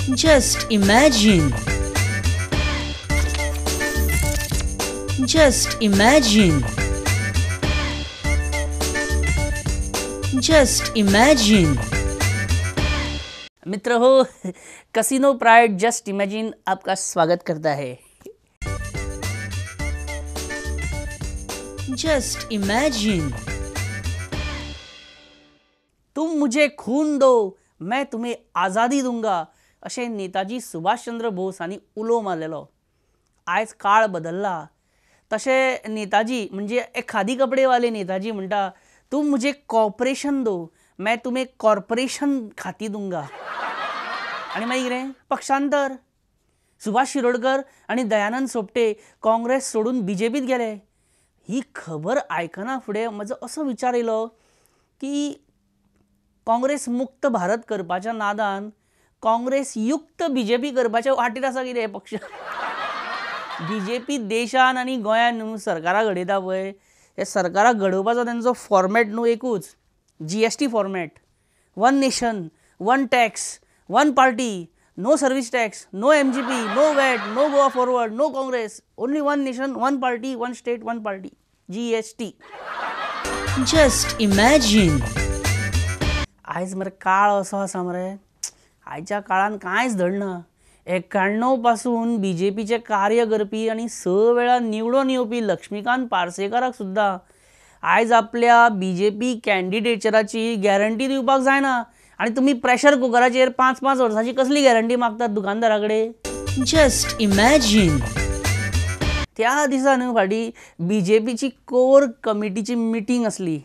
Just imagine. Just imagine. Just imagine. मित्र हो, casino pride just imagine आपका स्वागत करता है। Just imagine. तुम मुझे खून दो, मैं तुम्हें आझादी दूंगा, अशें नेताजी सुभाषचंद्र बोस हांणी उलो मारलेलो। आयज काळ बदल्ला, तशें नेताजी म्हणजे एक खादी कपडेवाले नेताजी म्हणटा, तुम मुझे कॉर्पोरेशन दो, मैं तुम्हें कॉर्पोरेशन खाती दूंगा। आनी मागीर कितें पक्षांतर, सुभाष शिरोडकर आनी दयानंद सोपटे काँग्रेस सोडून बीजेपीत गेले। ही खबर आयकना फुडें म्हजो असो विचार येयलो की काँग्रेस मुक्त भारत करपाच्या नादान काँग्रेस युक्त बीजेपी करपाच्या वाटेर आसा कितें हे पक्ष। बीजेपी देशान आनी गोंयान न्हू सरकारां घडयता पळय, हे सरकारां घडोवपाचो तेंचो फॉर्मेट न्हू एकूच, GST format. One nation, one tax, one party, no service tax, no MGP, no VAT, no Goa forward, no Congress, only one nation, one party, one state, one party, GST. Just imagine. आयज मरे काळ असो आसा मरे, आयच्या काळान कांयच धडना। 91 पासून बीजेपीचें कार्य करपी आनी 6 वेळा निवडून येवपी लक्ष्मीकांत पार्सेकाराक सुद्दां आयज आपल्या बीजेपी कॅन्डिडेचराची गॅरंटी दिवपाक जायना, आनी तुमी प्रेशर कुकराचेर 5-5 वर्सांची कसली गॅरंटी मागतात दुकानदारा कडेन। Just imagine. त्या दिसा न्हू फाटीं बीजेपीची कोर कमिटीची मिटींग आसली,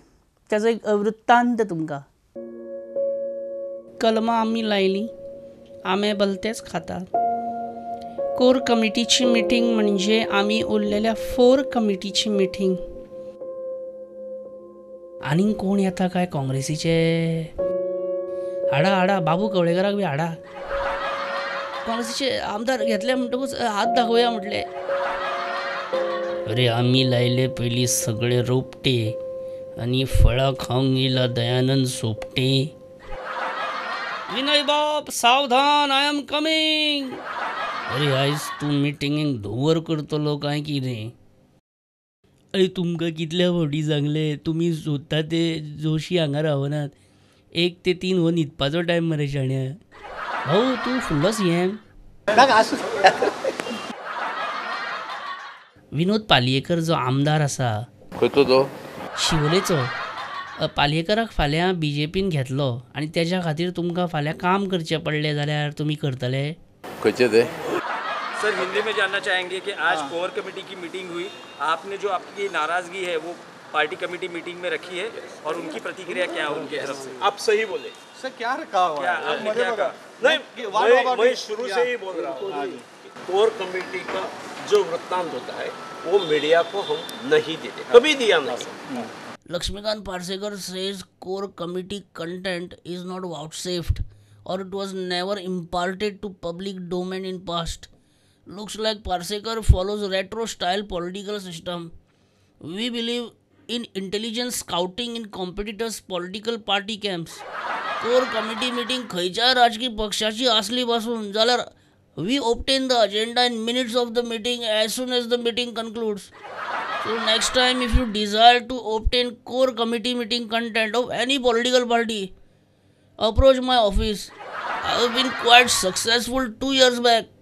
ताचो एक वृत्तांत तुमकां। कलमां आमी लायलीं, आमे भलतेच खातात। कोर कमिटीची मिटींग म्हणजे आमी उरलेल्या 4 कमिटीची मिटींग। आनीक कोण येता काय काँग्रेसीचे? हाडा हाडा बाबू कवळेकराक बी हाडा। काँग्रेसीचे आमदार घेतले म्हणटकूच हात दाखोवया म्हटले। अरे आमी लायले पयलीं सगळे रोपटे आनी फळां खावंक येयला दयानंद सोपटे। विनय बाब सावधान, I am coming. अरे आयज तूं मिटिंगेक धुंवर करतलो काय कितें? अरे तुमकां कितल्या फावटी सांगलें, तुमी सोदता ते जोशी हांगा रावनात। 1 ते 3 हो न्हिदपाचो टायम मरे शाण्या। भाऊ तूं फुडलो सीएम। विनोद पालयेकर जो आमदार आसा, खंयचो तो? शिवोलेचो। पालयेकराक फाल्यां बीजेपीन घेतलो आनी तेज्या खातीर तुमकां फाल्यां काम करचें पडलें जाल्यार तुमी करतले? खंयचे ते? सर हिंदी में जानना चाहेंगे कि आज कोर कमेटी की मीटिंग हुई, आपने जो आपकी नाराजगी है वो पार्टी कमेटी मीटिंग में रखी है और उनकी प्रतिक्रिया क्या है उनकी तरफ से? आप सही बोले सर, क्या रखा हुआ क्या आपने क्या कहा? नहीं, मैं शुरू से ही बोल रहा हूँ, कोर कमेटी का जो वृत्तांत होता है वो मीडिया को हम नहीं देते, कभी दिया नहीं। Laxmikant Parsekar says core committee content is not vouchsafed or it was never imparted to public domain in past. Looks like Parsekar follows retro style political system. We believe in intelligence scouting in competitors political party camps. Core committee meeting खंयच्याय राजकीय पक्षाची आसली पासून जाल्यार we obtain the agenda in minutes of the meeting as soon as the meeting concludes. So next time if you desire to obtain core committee meeting content of any political party, approach my office. I have been quite successful 2 years back.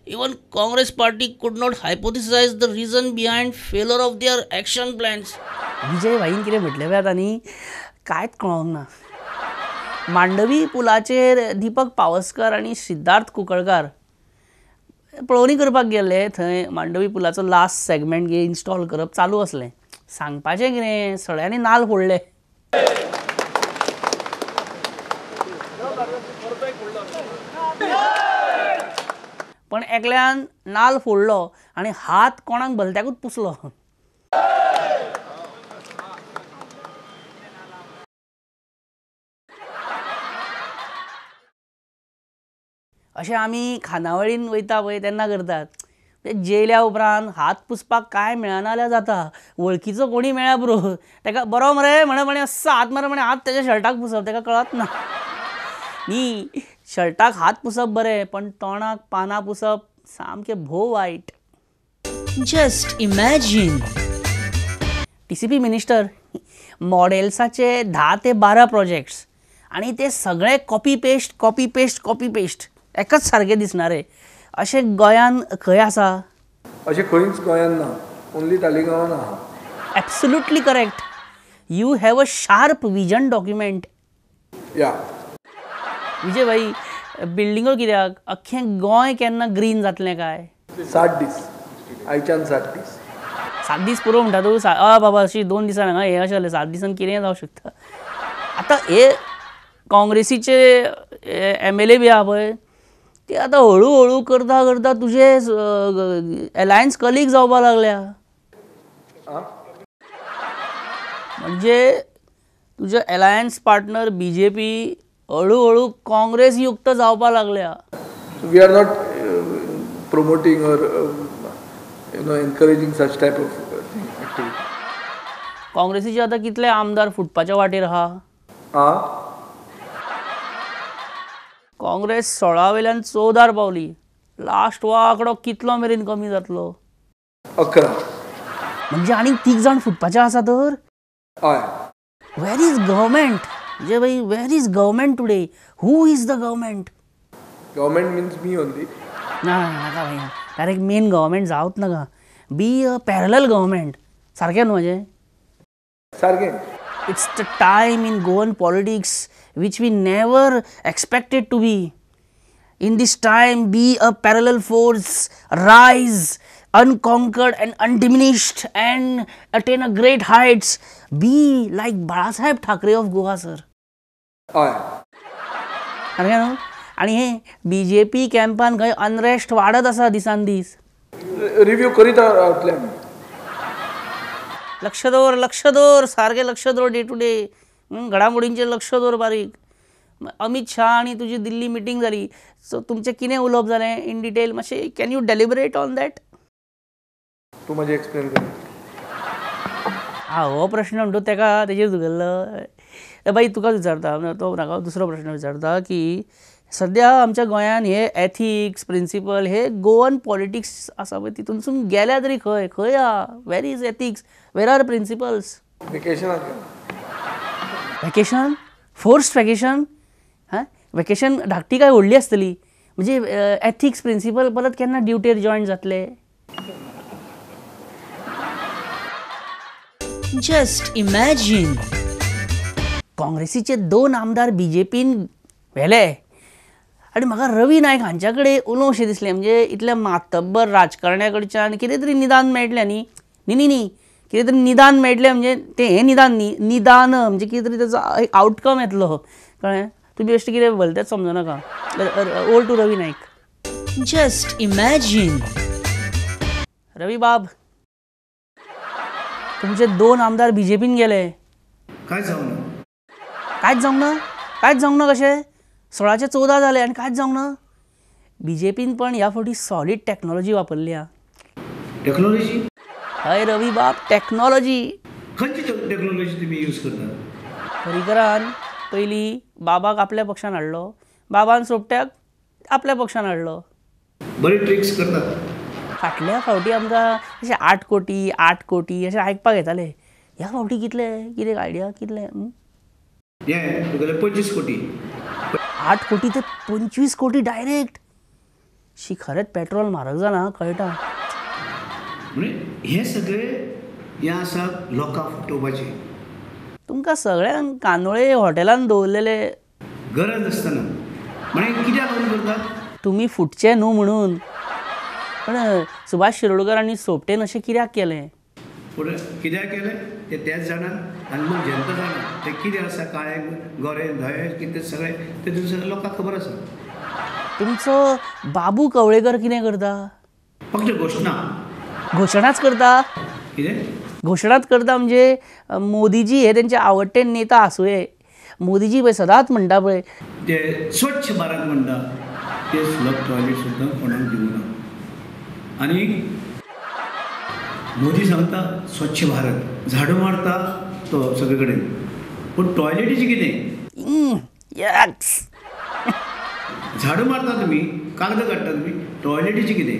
Even Congress party could not hypothesize the reason behind failure of their action plans. Vijay भाईन कितें म्हटलें पळय आतां कांयच कळोंक ना। मांडवी पुलाचेर दीपक पावसकर आनी सिद्धार्थ कुंकळकार पळोवणी करपाक गेल्ले, थंय मांडवी पुलाचो लास्ट सेगमेंट गे इन्स्टॉल करप चालू आसलें। सांगपाचें कितें, सगळ्यांनी नाल फोडले। पण एकल्यान नाल फोडलो आनी हात कोणाक भलत्याकूच पुसलो। अशें आमी खानावळीन वयता पळय तेन्ना करतात, जेयल्या उपरांत हात पुसपाक कांय मेळना जाल्यार जाता, वळखीचो कोणी मेळ्ळ्यार पुरो, ताका बरो मरे म्हणे म्हणे असो हात मार म्हणे हात तेज्या शर्टाक पुसप, ताका कळत ना। न्ही, शर्टाक हात पुसप बरें पण तोंडाक पानां पुसप सामकें भोव वायट. Just imagine. TCP minister, मॉडेल्साचे 10 ते 12 प्रोजेक्ट्स आनी ते सगळे copy paste copy paste copy paste एकच सारके दिसणारे अशें गोंयान खंय आसा? अशें खंयच गोंयान ना, ओन्ली तालिगांवान आहा. Absolutely correct. You have a sharp vision document. या विजय भाई, बिल्डिंगो कित्याक, अख्खें गोंय केन्ना ग्रीन जातलें काय? 60 दीस, आयच्यान 60 दीस. 7 दीस पुरो म्हणटा तूं? आ बाबा, अशी 2 दिसान हांगा हें अशें जालें, 7 दिसान कितेंय जावं शकता. आतां हे काँग्रेसीचे MLA बी आहा पळय, ते आतां हळू हळू करता करता तुजे एलायन्स कलीग जावपाक लागल्या. म्हणजे तुजे एलायन्स पार्टनर BJP हळू हळू काँग्रेस युक्त जावपाक लागल्या. We are not promoting or you know encouraging such type of activity. काँग्रेसीचे आतां कितले आमदार फुटपाच्या वाटेर आहा? काँग्रेस 16 वयल्यान 14 पावली. लास्ट हो आंकडो कितलो मेरेन कमी जातलो? 11. म्हणजे आनीक 3 जाण फुटपाचे आसा तर? हय. Where is government? म्हणजे भाई, where is government today? Who is the government? Government means me only. ना नाका भाई, डायरेक्ट मेन गव्हर्मेंट जावच नाका. Be a parallel government. सारकें न्हू म्हाजें? सारकें. It's the time in Goan politics which we never expected to be. In this time, be a parallel force, rise unconquered and undiminished and attain a great heights. Be like Balasaheb Thackeray of Goa, sir. हय. सारकें न्हू? आनी हे BJP कॅम्पान खंय unrest वाडत आसा दिसान दीस. रिव्यू करीत रावतले आमी. लक्ष दवर, लक्ष दवर, सारकें लक्ष दवर, डे टू डे घडामोडींचेर लक्ष दवर बारीक. अमित शाह आनी तुजी दिल्ली मिटींग जाली, सो तुमचें कितें उलोवप जालें इन डिटेल मातशें can you deliberate on that? तूं म्हाजें एक्सप्लेन कर. आ, हो प्रश्न म्हणटू तेका तेजेर धुकल्लो. बाई तुकाच विचारता, तो नाका दुसरो प्रश्न विचारता की सद्या आमच्या गोंयान हे एथिक्स प्रिंसिपल हे गोवन पॉलिटिक्स आसा पळय तितूनसून गेल्या तरी खंय खंय आहा? Where is ethics, where are principles? वेकेशनाक. Vacation? Forced vacation? हां, वेकेशन धाकटी काय व्हडली आसतली? म्हणजे एथिक्स प्रिंसिपल परत केन्ना ड्युटेर जॉयन जातले? Just imagine. काँग्रेसीचे 2 आमदार BJPन व्हेले आनी म्हाका रवी नायक हांच्या कडेन उलोवशें दिसलें. म्हणजे इतल्या मातब्बर राजकारण्या कडच्यान कितें तरी निदान मेळटलें न्ही. न्ही न्ही न्ही, कितें तरी निदान मेळटलें म्हणजे तें हें निदान न्ही, निदान म्हणजे कितें तरी तेजो एक आवटकम येतलो, कळ्ळें? तुमी बेश्टें कितें भलतेंच समजनाका. Over to Ravi Naik. Just imagine. Ravi बाब, तुमचे 2 आमदार BJPन गेले. काय जावंक ना? कांयच जावंक ना? कांयच जावंक ना कशें? 16चे 14 जाले आनी कांयच जावंक ना? BJPन पण ह्या फावटी सॉलीड टॅक्नोलॉजी वापरली आहा. टेक्नॉलॉजी? हय रवी बाब, टॅक्नोलॉजी. खंयची टॅक्नॉलॉजी तुमी यूज करता? पर्रीकरान पयलीं बाबाक आपल्या पक्षान हाडलो, बाबान सोपट्याक आपल्या पक्षान हाडलो. बरी ट्रिक्स करतात. फाटल्या फावटी आमकां अशें 8 कोटी 8 कोटी अशें आयकपाक येतालें. ह्या फावटी कितले, कितें आयडिया कितले? हें तुगेलें 25 कोटी. 8 कोटी ते 25 कोटी डायरेक्ट. शी, खरेंच पेट्रोल म्हारग जालां कळटा. म्हणजे हें सगळें हें आसा लोकांक फटोवपाचें. तुमकां सगळ्यांक कांदोळे हॉटेलान दवरलेले. गरज आसतना म्हणजे कित्याक लागून करतात? तुमी फुटचे न्हू म्हणून. पण सुभाष शिरोडकर आनी सोपटेन अशें कित्याक केलें? पूण कित्याक केलें तें तेच जाणा आनी लोक जनता जाणा तें कितें आसा, काळें गोरें धवें कितें सगळें तें सगळें लोकांक खबर आसा. तुमचो बाबू कवळेकर कितें करता? फक्त घोशणा. घोशणाच करता? कितें घोशणाच करता? म्हणजे मोदीजी हे तेंचे आवडटे नेता आसुये. मोदीजी पळय सदांच म्हणटा पळय ते स्वच्छ भारत म्हणटा, ते सुलभ टॉयलेट सुद्दां कोणाक दिवना. आनी मोदी सांगता स्वच्छ भारत, झाडू मारता तो सगळे कडेन, पूण टॉयलेटीचें कितें? यक्स. झाडू मारता तुमी, कागदां काडटा तुमी, टॉयलेटीचें कितें?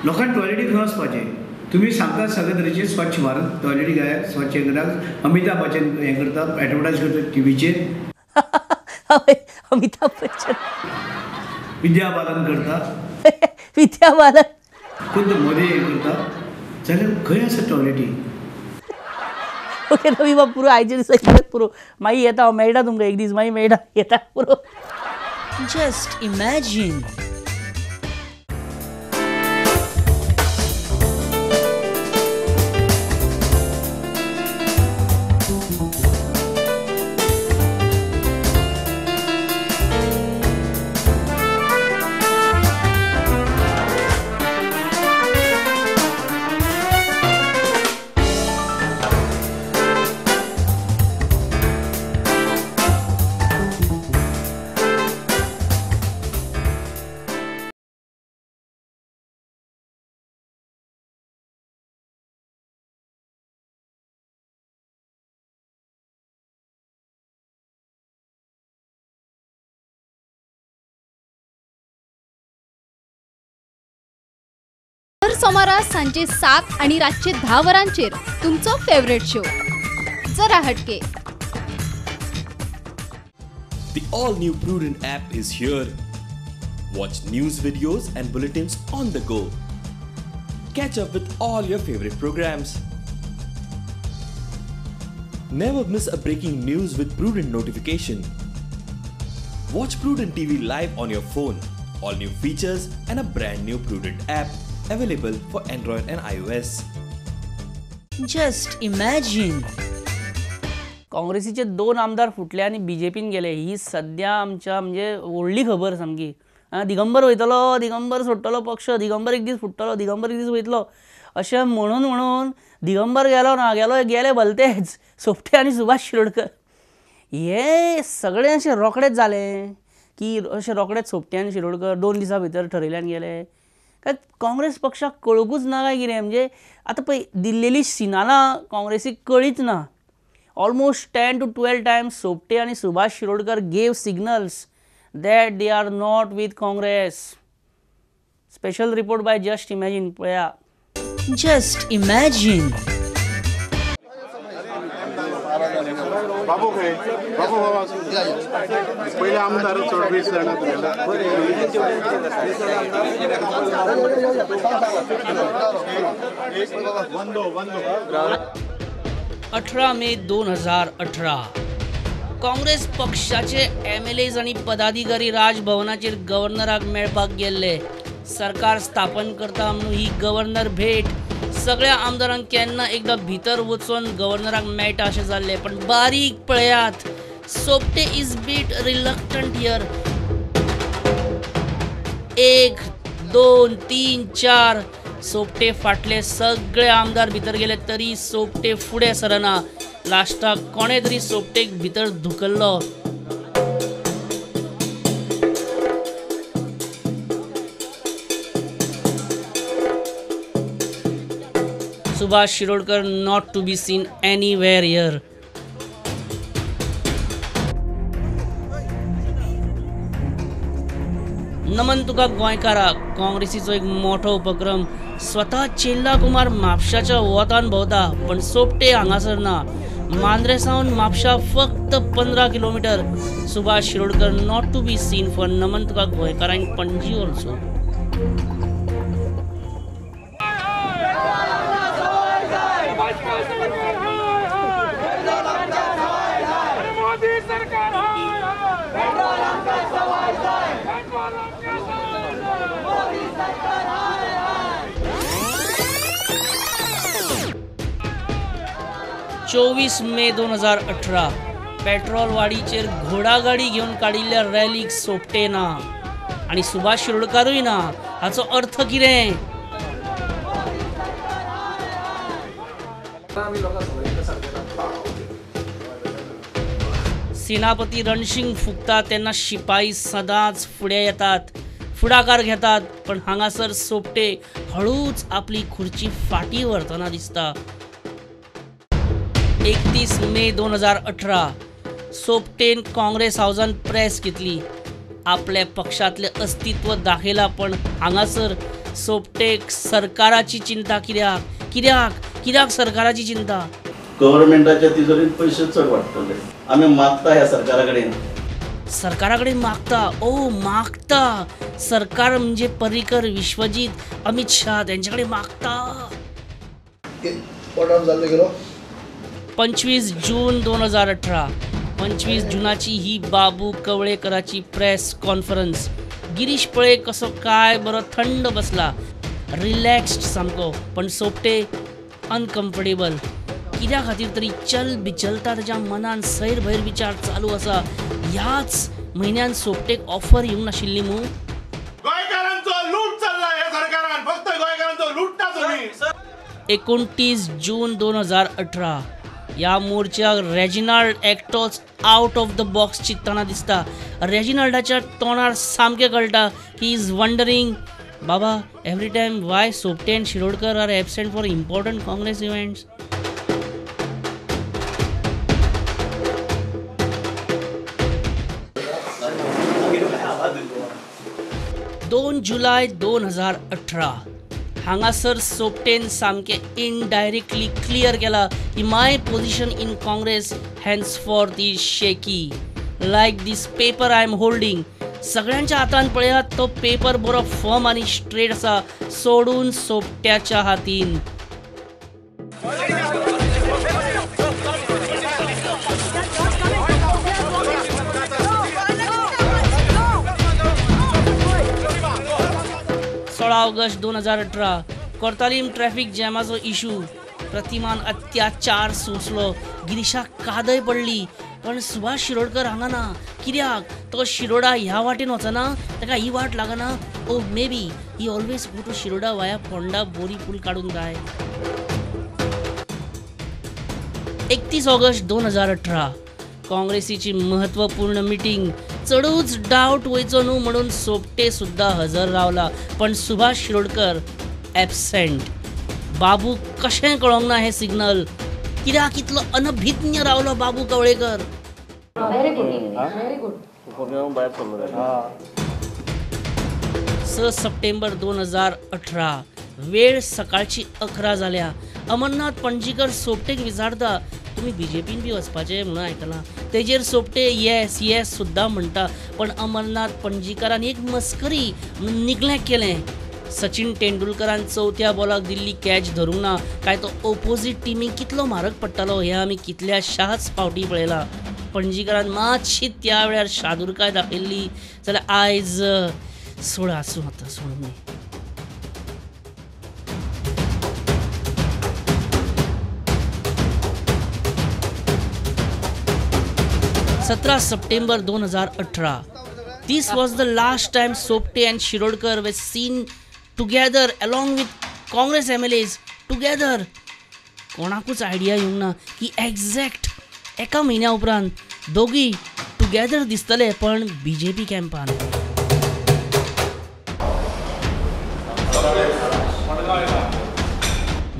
लोकांक टॉयलेटी खंय वचपाचें? तुमी सांगता सगळे तरेचे स्वच्छ भारत, टॉयलेटी घायात, स्वच्छ हें करात, अमिताभ बच्चन हें करता, एडवर्टायज करता टिवीचेर, अमिताभ बच्चन, विद्या बालन करता, विद्या बालन, खुद मोदी हें करता, जाल्यार खंय आसा टॉयलेटी? ओके रवी बाब पुरो, आयचे दिसा पुरो, मागीर येता हांव, मेळटा तुमकां एक दीस, मागीर मेळटा, येता पुरो. Just imagine. सोमारा सांजे 7 आणि रातचे 10 वरांचेर तुमचो फेवरेट शो जरा हटके. The all new Prudent app is here. Watch news videos and bulletins on the go. Catch up with all your favorite programs. Never miss a breaking news with Prudent notification. Watch Prudent TV live on your phone. All new features and a brand new Prudent app available for Android and iOS. Just imagine. काँग्रेसीचे 2 आमदार फुटले आनी बीजेपीन गेले, ही सद्या आमच्या म्हणजे व्हडली खबर सामकी. दिगंबर वयतलो, दिगंबर सोडटलो पक्ष, दिगंबर एक दीस फुट्टलो, दिगंबर एक दीस वयतलो, अशें म्हणून म्हणून दिगंबर गेलो ना, गेलो गेले भलतेच सोपटे आनी सुभाष शिरोडकर. हे सगळें अशें रोखडेच जालें की अशें रोखडेच सोपटे आनी शिरोडकर 2 दिसां भितर ठरयल्यान गेले. काय काँग्रेस पक्षाक कळुंकूच ना काय कितें? म्हणजे आतां पळय दिल्लेली सिनालां काँग्रेसीक कळीच ना. Almost 10 to 12 times Sopte आनी Subhash Shirodkar gave signals that they are not with Congress. Special report by Just Imagine पळया. Just imagine. बाबू खंय? बाबू बाबा पयले आमदार चड 20 जाणां 18 मे 2018 काँग्रेस पक्षाचे एमएलएज आनी पदाधिकारी राजभवनाचेर गव्हर्नराक मेळपाक गेल्ले. सरकार स्थापन करता म्हणून ही गव्हर्नर भेट. सगळ्या आमदारांक केन्ना एकदा भितर वचून गव्हर्नराक मेळटा अशें जाल्लें, पण बारीक पळयात, Sopte is bit reluctant here. 1 2 3 4 Sopte फाटले सगळे आमदार भितर गेले तरी सोपटे फुडें सरना. लास्टाक कोणे तरी सोपटेक भितर धुकल्लो. Subhash Shirodkar not to be seen anywhere here. नमन तुका गोंयकारा. काँग्रेसीचो एक मोठो उपक्रम. स्वता चेल्ला कुमार म्हापशाच्या वोतान भोंवता, पण सोपटे हांगासर ना. मांद्रे सावन म्हापशा फक्त 15 kilometre. Subhash Shirodkar not to be seen for नमन तुका गोंयकारा in Panaji also. 24 May 2018 petrol वाडीचेर घोडागाडी घेवन काडिल्ल्या रॅलीक सोपटे ना आनी सुभाष शिरोडकारूय ना. हाचो अर्थ कितें? सेनापती रणसिंग फुकता तेन्ना शिपाई सदांच फुडें येतात, फुडाकार घेतात, पण हांगासर सोपटे हळूच आपली खुर्ची फाटी व्हरतना दिसता. 31 मे 2018 सोपटेन काँग्रेस हावजान प्रेस घेतली. आपल्या पक्षांतलें अस्तित्व दाखयलां, पण हांगासर सोपटेक सरकाराची चिंता कित्याक कित्याक कित्याक सरकाराची चिंता? गव्हर्नमेंटाच्या तिजोरीत पैसे चड वाडटले. आमी मागता ह्या सरकारा कडेन, सरकारा कडेन मागता, ओ मागता सरकार म्हणजे पर्रीकर, विश्वजीत, अमित शाह त्यांच्या कडेन मागता. 25 जून 2018 25 जुनाची ही बाबू कवळेकराची प्रेस कॉन्फरन्स. गिरीश पळे कसो काय बरो थंड बसला, रिलॅक्स्ड सामको, पण सोपटे अनकम्फर्टेबल. कित्या खातीर तरी चल बिचलता ताच्या मनान सैर भैर विचार चालू आसा. ह्याच म्हयन्यान सोपटेक ऑफर येवंक नाशिल्ली मू. गोंयकारांचो लूट चल्ला ह्या सरकारान, फक्त गोंयकारांचो लुटता तुम्ही. 29 जून 2018 ह्या मोर्चाक रेजिनाल्ड एकटोच आउट ऑफ the box चिंतना दिसता. रेजिनाल्डाच्या तोंडार सामकें कळटा he is wondering Baba every time why Sopte and Shirodkar are absent for important Congress events. 2 जुलय 2018 हांगासर सोपटेन सामकें इनडायरेक्टली क्लियर केला की my position in Congress henceforth is shaky like this paper I am holding. सगळ्यांच्या हातान पळयात तो paper बरो firm आनी स्ट्रेट आसा, सोडून सोपट्याच्या हातीन. ऑगस्ट 2018 कोर्तालीम ट्रॅफिक जॅमाचो इशू. प्रतिमान अत्याचार सोंसलो, गिरीशाक कादय पडली, पण सुभाष शिरोडकर हांगा ना. कित्याक तो शिरोडा ह्या वाटेन वचना, ताका ही वाट लागना. Oh maybe he always go to Shiroda via Ponda Bori पूल काडून काय. 31 ऑगस्ट 2018 काँग्रेसीची महत्वपूर्ण मिटींग. चडूच डावट वयचो न्हू म्हणून सोपटे सुद्दां हजर रावला, पण सुभाष शिरोडकर एबसेंट. बाबू कशें कळोंक ना हें सिग्नल, कित्याक इतलो अनभिज्ञ रावलो बाबू कवळेकर. 6 सप्टेंबर 2018 वेळ सकाळची 11 जाल्या. अमरनाथ पणजीकर सोपटेक विचारता तुमी बीजेपीन बी वचपाचें म्हणून आयकलां. तेजेर सोपटे येस येस सुद्दां म्हणटा, पण अमरनाथ पणजीकारान एक मस्करी म्हणून निग्लेक्ट केलें. सचिन तेंडुलकरान 4थ्या बॉलाक दिल्ली कॅच धरूंक ना काय तो ओपोजीट टिमीक कितलो म्हारग पडटालो हें आमी कितल्याशाच फावटी पळयलां. पणजीकारान मातशी त्या वेळार शादुरकाय दाखयल्ली जाल्यार आयज सोड आसूं आतां सोडून न्ही. 17 सप्टेंबर 2018 This was the last time Sopte and Shirodkar were seen together along with Congress MLAs together. कोणाकूच आयडिया येवंक ना की एग्जॅक्ट एका म्हयन्या उपरांत दोगी टुगेदर दिसतले, पण बीजेपी कॅम्पान.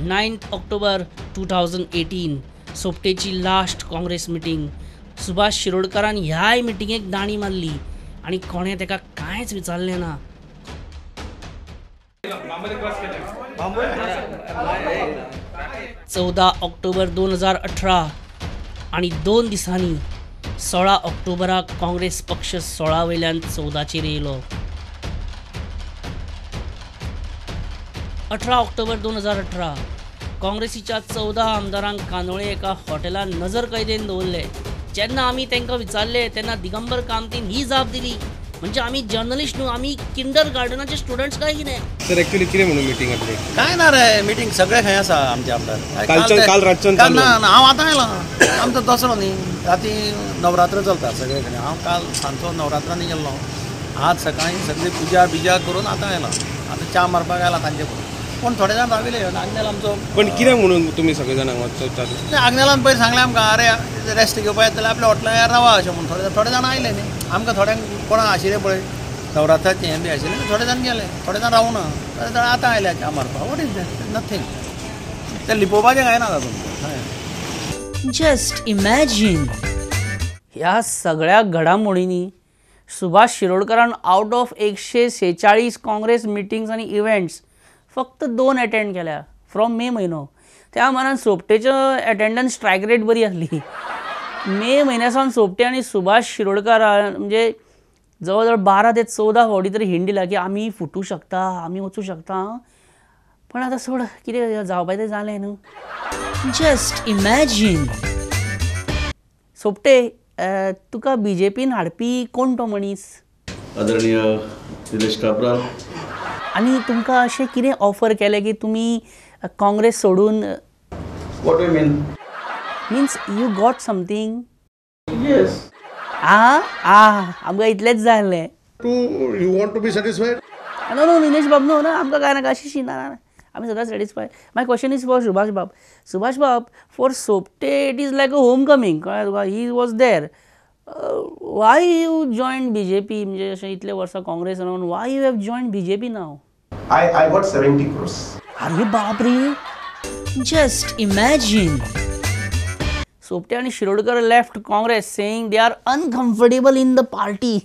9 ऑक्टोबर 2018 सोपटेची लास्ट काँग्रेस मिटींग. सुभाष शिरोडकरान ह्याय मिटिंगेक दाणी मारली आनी कोणें ताका कांयच विचारलें ना. 14 ऑक्टोबर 2018 आनी 2 दिसांनी 16 ऑक्टोबराक काँग्रेस पक्ष 16 वयल्यान 14चेर येयलो. 18 ऑक्टोबर 2018 काँग्रेसीच्या 14 आमदारांक कांदोळे एका हॉटेलान नजर कैदेन दवरले. जेन्ना आमी तांकां विचारले तेन्ना दिगंबर कामतीन ही जाप दिली, म्हणजे आमी जर्नलिस्ट न्हू, आमी किंडर गार्डनाचे स्टुडंट्स काय कितें. सर एक्चुअली कितें म्हणून मिटींग आपली? काय ना रे मिटींग सगळे खंय आसा आमचे आमदार. काल रातच्यान ना ना हांव आतां आयलां. आमचो दसरो न्ही, राती नवरात्र चलता सगळे कडेन. हांव काल सांजचो नवरात्रांनी गेल्लो, आज सकाळीं सगळी पुजा बिजा करून आतां आयलां. आतां च्या मारपाक आयला तांचे बरोबर. पूण थोडे जाण राविल्ले. आग्नेल आमचो. पण कितें म्हणून तुमी सगळे जाण हांगा? आग्नेलान पयर सांगलें आमकां, अरे रेस्ट घेवपा येतले आपल्या हॉटेलार रावा अशें म्हणून. थोडे जाण आयले न्ही आमकां, थोड्यांक कोणाक आशिल्लें पळय नवरात्राचें हें बी आशिल्लें, थोडे जाण गेले, थोडे जाण रावना, थोडे जाण आतां आयले च्या मारपाक. What is that? Nothing. तें लिपोवपाचें कांय ना तातूंत. Just imagine. ह्या सगळ्या घडामोडींनी सुभाष शिरोडकरान आउट ऑफ 146 काँग्रेस मिटिंग्स आनी इव्हेंट्स फक्त 2 अटेंड केल्या फ्रॉम मे म्हयनो. त्या मानान सोपटेचो अटेंडन्स स्ट्रायक रेट बरी आसली. मे म्हयन्या सावन सोपटे आनी सुभाष शिरोडकर म्हणजे जवळ जवळ 12 ते 14 फावटी तरी हिंट दिला की आमी फुटूं शकता, आमी वचूं शकता. पण आतां सोड, कितें जावपाचें तें जालें न्हू. Just imagine. Sopte, तुका बीजेपीन हाडपी कोण तो मनीस? आदरणीय निलेश काब्राल. आनी तुमकां अशें कितें ऑफर केलें की तुमी काँग्रेस सोडून? What you mean? Means you got something? Yes. आ आ आमकां इतलेंच जाय आसलें. To you want to be satisfied? No no Nilesh बाब, नो ना, आमकां कांय नाका अशी ना, आमी सदांच satisfy. My question is for Subhash बाब. सुभाष बाब, for Sopte it is like a home coming, कळ्ळें तुका? He was there. Why you join BJP? म्हणजे अशें इतले वर्सां काँग्रेस रावन why you have join BJP now? I got 70 crores. अरे बाप रे. Just imagine. Sopte आनी Shirodkar left Congress saying they are uncomfortable in the party.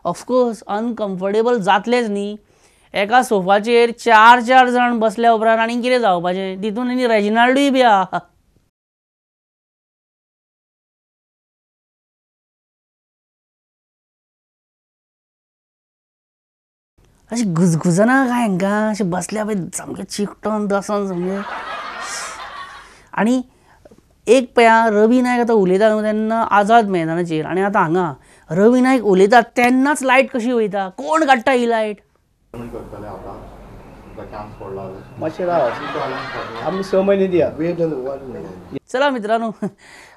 Of course uncomfortable जातलेच न्ही. एका सोफाचेर 4 4 जाण बसल्या उपरांत आनी कितें जावपाचें? तितून आनी रेजिनाल्डूय बी आहा. अशें गुजगुजना काय हांकां अशें बसल्या पळय सामकें चिकटोन दसोन सामकें. आनी एक पळय रवी नायक आतां उलयता न्हू तेन्ना आझाद मैदानाचेर, आनी आतां हांगा रवी नायक उलयता तेन्नाच लायट कशी वयता? कोण काडटा ही लायट? चला मित्रांनो,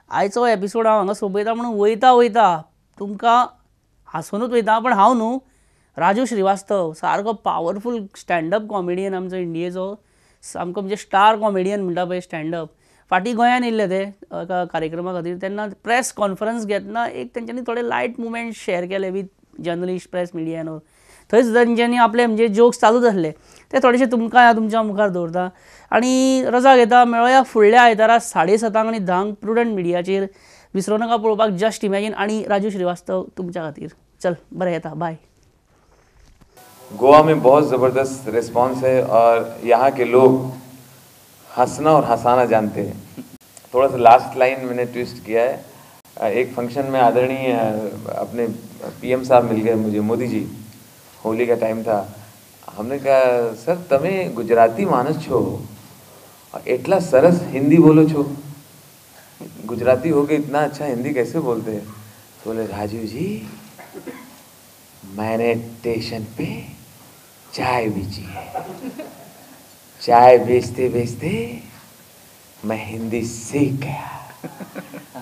आयचो एपिसोड हांव हांगा सोंपयता. म्हणून वयता वयता तुमकां हांसुनूच वयता, पण हांव न्हू राजू श्रीवास्तव सारको पावरफूल स्टँडअप कॉमेडियन आमचो इंडियेचो, सामको म्हणजे स्टार कॉमेडियन म्हणटा पळय स्टँडअप. फाटीं गोंयान येयल्ले ते एका कार्यक्रमा खातीर, तेन्ना प्रेस कॉन्फरन्स घेतना एक तेंच्यांनी थोडे लायट मुवमेंट शेअर केले with journalist, press, media and all. थंय सुद्दां तेंच्यांनी आपले म्हणजे जोक्स चालूच आसले, ते थोडेशे तुमकां तुमच्या मुखार दवरता आनी रजा घेता. मेळोया फुडल्या आयतारा 7:30 आनी 10 प्रुडंट मिडियाचेर. विसरूं नाका पळोवपाक जस्ट इमॅजीन आनी राजू श्रीवास्तव तुमच्या खातीर. चल बरें, येता, बाय. गोवा में बहुत ज़बरदस्त रिस्पॉन्स है और यहाँ के लोग हंसना और हंसाना जानते हैं. थोड़ा सा लास्ट लाइन मैंने ट्विस्ट किया है. एक फंक्शन में आदरणीय अपने पीएम साहब मिल गए मुझे, मोदी जी. होली का टाइम था. हमने कहा सर तमे गुजराती मानस छो एटला सरस हिंदी बोलो छो, गुजराती हो के इतना अच्छा हिंदी कैसे बोलते हैं? तो बोले राजीव जी मैंने स्टेशन पे चाय बेची है, चाय बेचते बेचते मैं हिंदी सीख गया.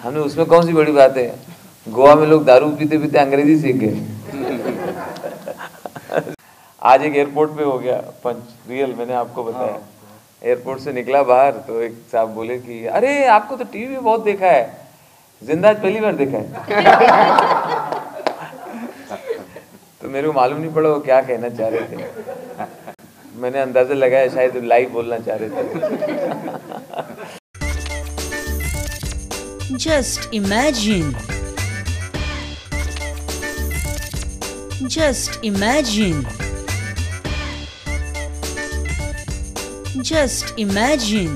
हमने उसमें कौन सी बड़ी बात है, गोवा में लोग दारू पीते पीते अंग्रेजी सीख गए. आज एक एयरपोर्ट पे हो गया पंच रियल, मैंने आपको बताया. एयरपोर्ट से निकला बाहर तो एक साहब बोले कि अरे आपको तो टीवी में बहुत देखा है, जिंदा आज पहली बार देखा है. तो मेरे को मालूम नहीं पड़ा वो क्या कहना चाह रहे थे. मैंने अंदाजा लगाया शायद लाइव बोलना चाह रहे थे. Just imagine. Just imagine. Just imagine.